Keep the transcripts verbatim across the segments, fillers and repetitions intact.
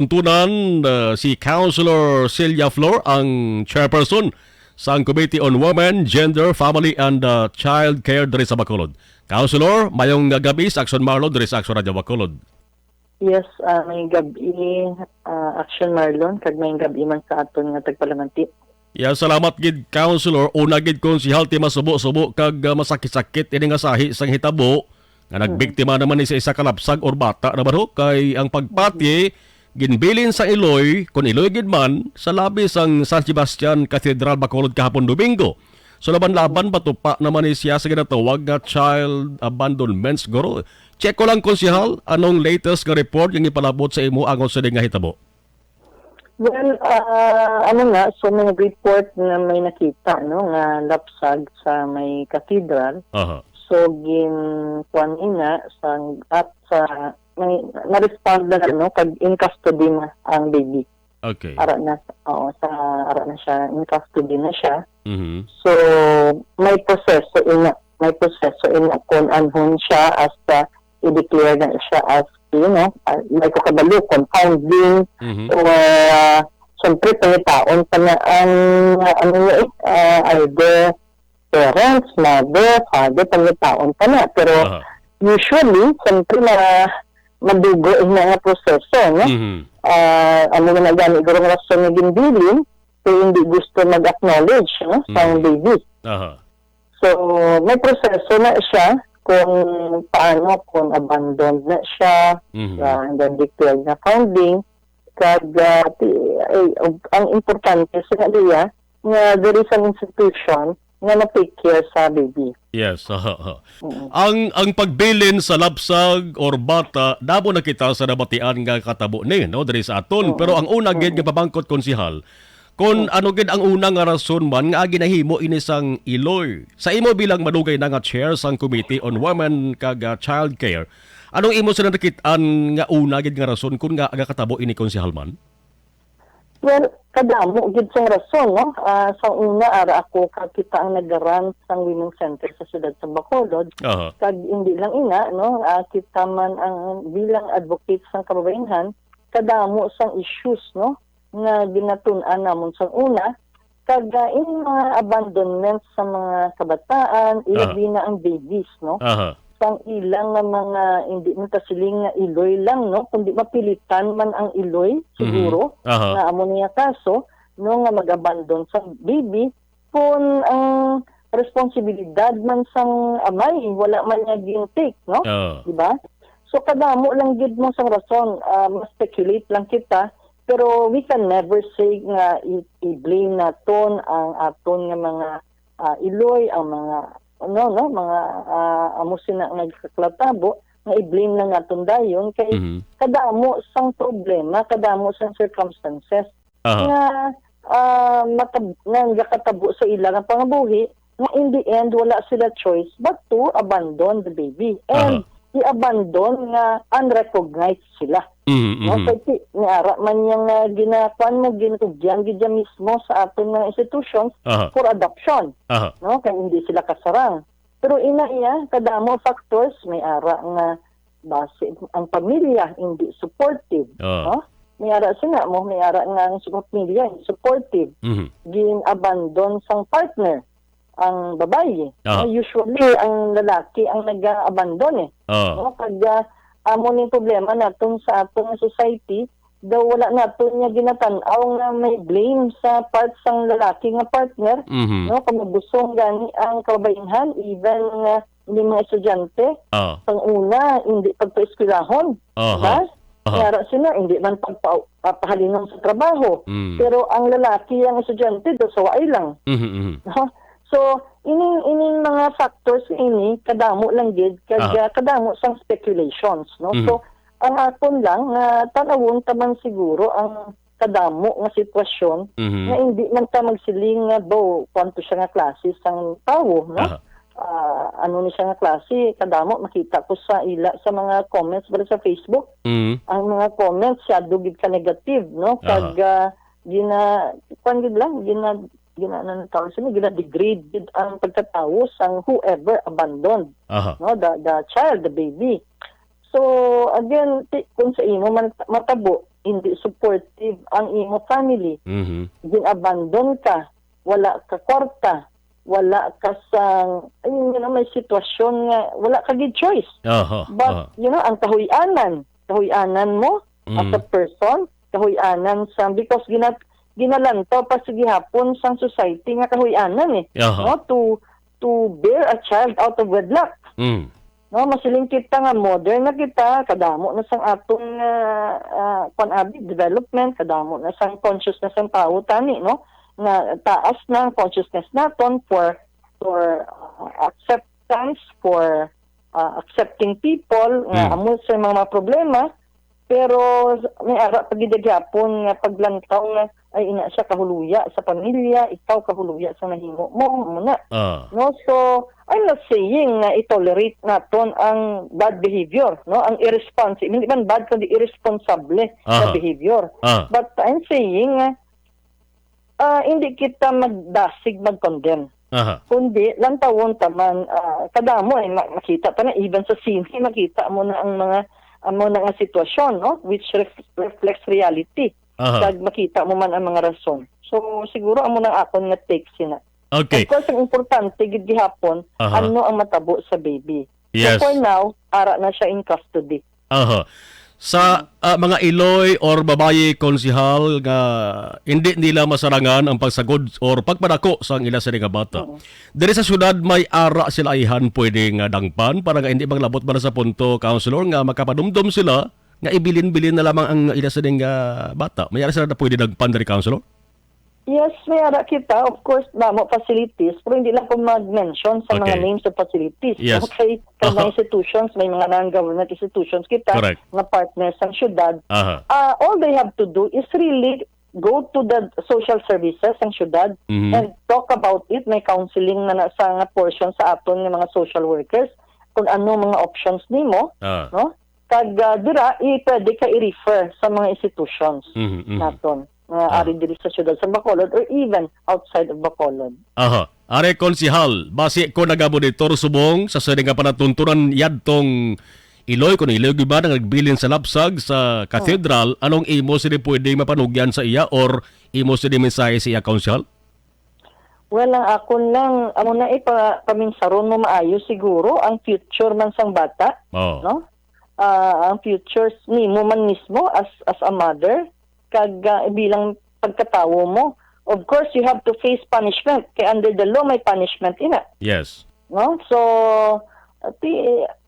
Tuntunan, ah, si Councilor Celia Flor, ang chairperson sang Committee on Women, Gender, Family, and, ah, Child Care diri sa Bacolod. Councilor, mayong gabi sa Action Marlon diri sa Action Radio Bacolod. Yes, ah, may gabi, ah, Action Marlon, kag may gabi man sa aton nga tagpalamati. Ya, salamat gid, Councilor. Una gid, Konsehal, ti masubo-subo kag, ah, masakit-sakit ini nga sahi sang hitabo nga nagbiktima naman ni sa isa ka lapsag or bata naman ho, kay ang pagpati ginbilin sang iloy, kun iloy gid man, sa labi sang San Sebastian Cathedral, Bacolod, kahapon Domingo. So, laban-laban, patupa naman ni siya sa ginatawag nga child abandonment, siguro. Check ko lang, Konsehal, anong latest nga report yung ipalabot sa imo angon sa nga hitabo? Well, ah, ano nga, so may nag-report na may nakita, no, nga lapsag sa may cathedral. Aha. So, gin-, kuwan ina, sa, at sa, may, na-respond na, no, kag in custody na ang baby. Okay. Ara na, oo, sa, ara na siya, in custody na siya. Mhm. So, may proseso ina, may proseso ina kung anhon siya as, ah, i-declare na siya as, you know, ah, may ko kabalo, confounding, Mhm. or, ah, siyempre, pangitaon pa na ang, ah, ano niya eh, ah, either parents, mother, father, pangitaon pa na. Pero Aha. usually, siyempre, na madugo ina nga proseso, no? Mhm. Ah, amo na gani, igurong rason nga ginbilin, kay hindi gusto mag-acknowledge, no, sa Mhm. baby. Aha. So, may proseso na siya kung paano, kung abandoned na siya, Mhm. ah, and then declared na founding. Kag, ah, ti-, ay, ang importante sa niya nga there is an institution nga na-take care sa baby. Yes, aha, aha. Mm. Ang, ang pagbilin sa lapsag or bata, damo na kita sa nabatian nga katabo ni, no, diri sa aton. Oo. Pero ang una gid nga Oo. pamangkot, Konsehal, kung Oo. ano gid ang una nga rason man nga ginahimo ini sang iloy? Sa imo bilang madugay na nga chair sang Committee on Women kag, ah, Child Care, anong imo sila nakit-an nga una gid nga rason kung nga nagakatabo ini, Konsehal man? Well, kadamo gid sing rason, no? Ah, sa una, ara ako ka kita ang nag-run sang Women's Center sa siyudad sa Bacolod. Aha. Kag hindi lang ina, no? Ah, kita man ang bilang advocates sang kababayenhan, kadamo sang issues, no? Nga ginatun-an namon sang una, kag, ah, in mga abandonment sa mga kabataan, Aha. ilabi na ang babies, no? Aha. Sang ilang nga mga, hindi man ta siling nga iloy lang, no, kundi mapilitan man ang iloy, Mhm. siguro, Aha. nga amo niya kaso, no, nga mag-abandon sa baby, kung ang responsibilidad man sang amay, wala man niya gin-take, no? Oo. Di ba? So, kadamo lang gid mo sang rason, ah, ma-speculate lang kita, pero we can never say nga i-, i-blame naton ang aton nga mga, ah, iloy, ang mga, ano, no, mga, ah, amo sina nga nagkakatabo, nga i-blame lang naton dayon kay Mhm. kadamo sang problema, kadamo sang circumstances Aha. nga, ah, matab-, nga nagakatabo sa ila nga pangabuhi, nga in the end, wala sila choice but to abandon the baby. And Aha. i-abandon nga unrecognized sila. Mhm, No? mhm. Kay ti-, niara man niya nga ginakuan mo, ginatugyan gid niya mismo sa aton mga institutions Aha. for adoption. Aha. No? Kay hindi sila kasarang. Pero ina iya, kadamo factors, may ara nga basi ang pamilya hindi supportive, Oo. no? May ara sina mo, may ara nga ang pamilya hindi supportive. Mhm. Gin-abandon sang partner ang babayi. Oo. No? Usually, ang lalaki ang nag-abandon eh. Oo. No? Kag, ah, amo ning problema naton sa atong society, daw wala naton nga ginatan-aw nga may blame sa part sang lalaki nga partner, Mhm. no? Kung mabusong gani ang kababainhan, even nga ni mga estudyante, Oo. Pang una, hindi pagpaeskwelahon, Aha. diba? Aha. Yara sila, hindi man pagpa-, papahalingom sa trabaho. Mm. Pero ang lalaki, ang estudyante, daw sa waay lang. Mhm, mhm. No? So, ining, ining mga factors ini, kadamo lang gid, kag, Aha. ah, kadamo sang speculations, no? Mhm. So, ang akon lang, nga tanawon ta man siguro ang kadamo nga sitwasyon Mhm. nga hindi man ta magsiling nga, "Bo, kwanto siya nga klase sang tawo," no? Aha. Ah, ano ni siya nga klase, kadamo makita ko sa ila sa mga comments ba sa Facebook. Mhm. Ang mga comments, syado gid ka negative, no? Aha. Kag, ah, gina-, kwan gid lang, gina-, gina-, ano na tawag sila, gina-degrade gid ang pagkatawo sang whoever abandoned, Aha. no? The, the child, the baby. So, again, ti-, kung sa imo man matabo, hindi supportive ang imo family, Mhm. gin-abandon ka, wala ka kwarta, wala ka sang, I mean, you know, may sitwasyon nga wala ka gid choice. Aha, But, aha. you know, ang kahuy-anan, kahuy-anan mo as a Mm. person, kahuy-anan sa, because gina-, ginalantaw pa sa gihapon sang society nga kahuy-anan eh, Aha. no? To, to bear a child out of wedlock. Mm. No, masiling kita nga modern na kita, kadamo na sang atong, ah, ah, kwan abi, development, kadamo na sang consciousness sang tawo tani, no? Nga taas na ang consciousness naton for, for, ah, acceptance, for, ah, accepting people nga Mm. amo sa mga problema, pero may ara pa gid gyapon nga paglantaw nga, ay, ina siya kahuluya sa pamilya, ikaw kahuluya sa nahimo mo, amo na. Ah. No, so I'm not saying nga i-tolerate naton ang bad behavior, no, ang irresponsible, hindi man bad kundi irresponsable nga Aha. behavior. Ah. But I'm saying nga, ah, hindi kita magdasig mag-condemn. Aha. Kundi lantawon ta man, ah, kadamo eh, ma-, makita ta na even sa sine, makita mo na ang mga, amo na nga sitwasyon, no, which ref-, reflects reality. Aha. Kag makita mo man ang mga rason. So, siguro amo nang akon nga take sina. Okay. Of course, ang importante gid gihapon, Aha. ano ang matabo sa baby. Yes. So, for now, ara na siya in custody. Aha. Sa, ah, mga iloy or babayi, konsehal, nga hindi nila masarangan ang pagsagod or pagpadako sang ila sini nga bata, Oo. diri sa syudad may ara sila ayhan pwede nga dangpan para nga hindi manglabot man sa punto, Councilor, nga makapadumdom sila nga ibilin-bilin na lamang ang ila sini nga bata? May ara sila na pwede dangpan diri, Councilor? Yes, may ara kita. Of course, namo facilities, pero hindi lang ko mag-mention sa mga Okay. names of facilities. Yes. Okay? Kay mga Aha. institutions, may mga non-government institutions kita Correct. nga partners sang syudad. Aha. Ah, all they have to do is really go to the social services sang syudad Mhm. and talk about it. May counseling na, na sa nga portion sa aton nga mga social workers kung ano mga options nimo, Ah. no? Kag, ah, dira, i-, pwede ka i-refer sa mga institutions Mhm, mhm. naton nga Ah. ari diri sa siyudad sa Bacolod or even outside of Bacolod. Aha. Are, Konsehal, basi ko nagamonitor subong sa sini nga panatuntunan yadtong Iloy, kun Iloy gyud ba nga nagbilin sa lapsag sa Oh. cathedral, anong imo sini pwedeng mapanugyan sa iya or imo sini mensahe sa iya, Konsehal? Well, ang akon lang, amo na ipa-, paminsaron mo maayo siguro ang future man sang bata, Oh. no? Ah, ang futures nimo man mismo as, as a mother, kag, ah, bilang pagkatawo mo. Of course, you have to face punishment. Kay under the law, may punishment ina. Yes. No? So, ti,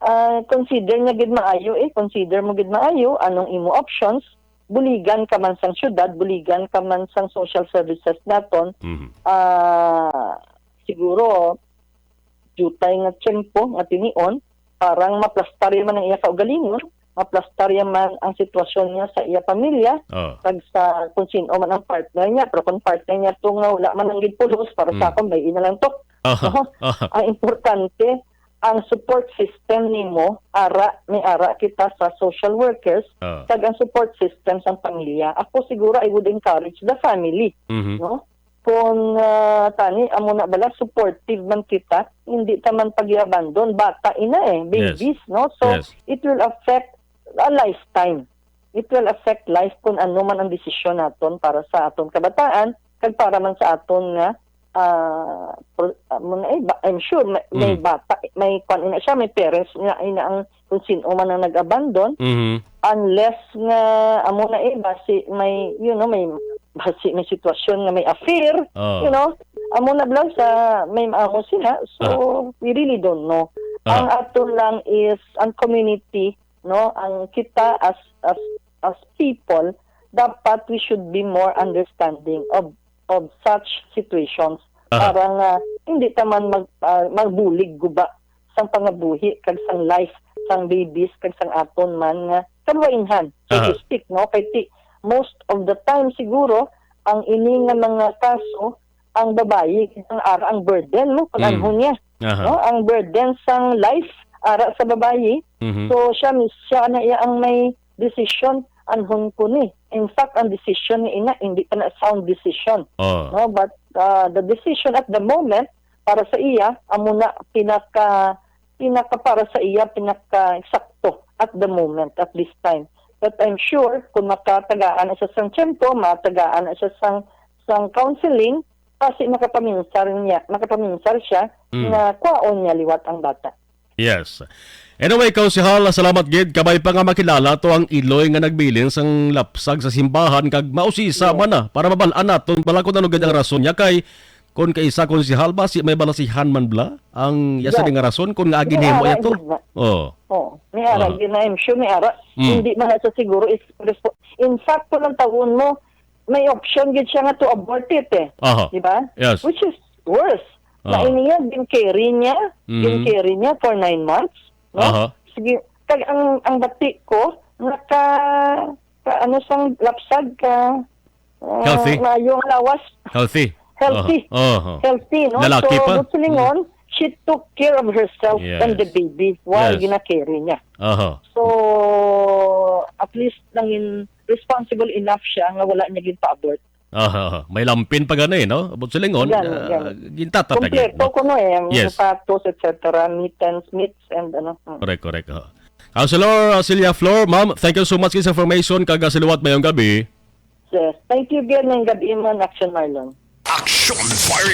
ah, consider niya gid maayo eh. Consider mo gid maayo anong imo options. Buligan ka man sang syudad, buligan ka man sang social services naton. Mhm. Ah, siguro, diutay nga tiyempo nga tinion para nga maplastar ya man ang iya kaugalingon, maplastar ya man ang sitwasyon niya sa iya pamilya, Oh. kag sa kung sin-o man ang partner niya. Pero kung partner niya to nga wala man ang ginpulos, para sa Oh. akon, may ina lang to. Oh. No? Oh. Ang importante, ang support system nimo, ara, may ara kita sa social workers, Oh. kag ang support system sa pamilya. Ako siguro, I would encourage the family, Mhm. no? Kung, ah, tani, amo na bala, supportive man kita, hindi ta man pag-abandon. Bata ina eh, Yes. babies, no? So, Yes. it will affect a lifetime. It will affect life kung ano man ang desisyon naton para sa aton kabataan, kag para man sa aton nga, ah, pro-, amo na eh, ba-, I'm sure may, may Mm. bata, may kwan ina siya, may parents nga ina ang kung sin-o man ang nag-abandon, Mhm. unless nga amo na eh, basi may, you know, may, basi may sitwasyon nga may affair, Oh. you know, amo na bala sa may amo sila. So, Ah. we really don't know. Ah. Ang ato lang is, ang community, no, ang kita as, as, as people, dapat we should be more understanding of, of such situations. Ah. Para nga hindi ta man mag-, ah, magbulig guba sang pangabuhi kag sang life sang babies kag sang aton man nga kababainhan, so to Aha. speak, no? Kay ti-, most of the time siguro, ang ini nga mga kaso, ang babayi ang ara ang burden, no? Kung Mm. anhon niya, Aha. no? Ang burden sang life ara sa babayi. Mhm. So, siya mis-, siya na iya ang may decision, anhon ko ni. In fact, ang decision ni ina, hindi pa na sound decision. Oh. No? But, ah, the decision at the moment, para sa iya, amo na pinaka, pinaka para sa iya, pinaka eksakto at the moment, at this time. But I'm sure kung makatagaan na siya sang tiyempo, matagaan na siya sang, sang counseling, kasi makapaminsar niya, makapaminsar siya Mm. nga kwaon niya liwat ang bata. Yes. Anyway, Konsehal, salamat gid. Kabay pa nga makilala to ang iloy nga nagbilin sang lapsag sa simbahan kag mausisa Yes. man na para mabal-an naton bala kung ano gid ang Yes. rason niya kay kung kaisa, Konsehal, basi may balasihan man bala ang iya Yeah. sini nga rason kung nga May ginhimo ara iya to. gid na. Oh. Oh, may ara Ah. gid na, I'm sure may ara. Mm. Hindi man na siya siguro is respo-, in fact, kung ang tawon mo, may option gid siya nga to abort it eh. Aha. Di ba? Yes. Which is worse. Na Ah. iniya, gin-carry niya, Mm. gin-carry niya for nine months. No? Aha. Sige, kag ang, ang bati ko, naka, ka, ano sang lapsag ka, ah, Healthy? Maayo ang lawas. Healthy? Healthy. Aha. Aha. Healthy, no? Lalaki So, pa? Buot silingon, she took care of herself Yes. and the baby while Yes. gina-carry niya. Aha. So, at least nangin responsible enough siya nga wala niya ginpa-abort. Aha, aha. May lampin pa gani, no? Buot silingon, Gani, ah, gani. Gintatapyag niya, Kompleto no? kuno eh, ang Yes. sapatos, et cetera, mittens, mitts, and ano. Mm. Correct, correct. Oh. Councilor, uh, Celia Flor, ma'am, thank you so much sa information kag, uh, siluwat mayong gabi. Yes. Thank you, Gil, ng gabi man, Action Marlon. Action Fire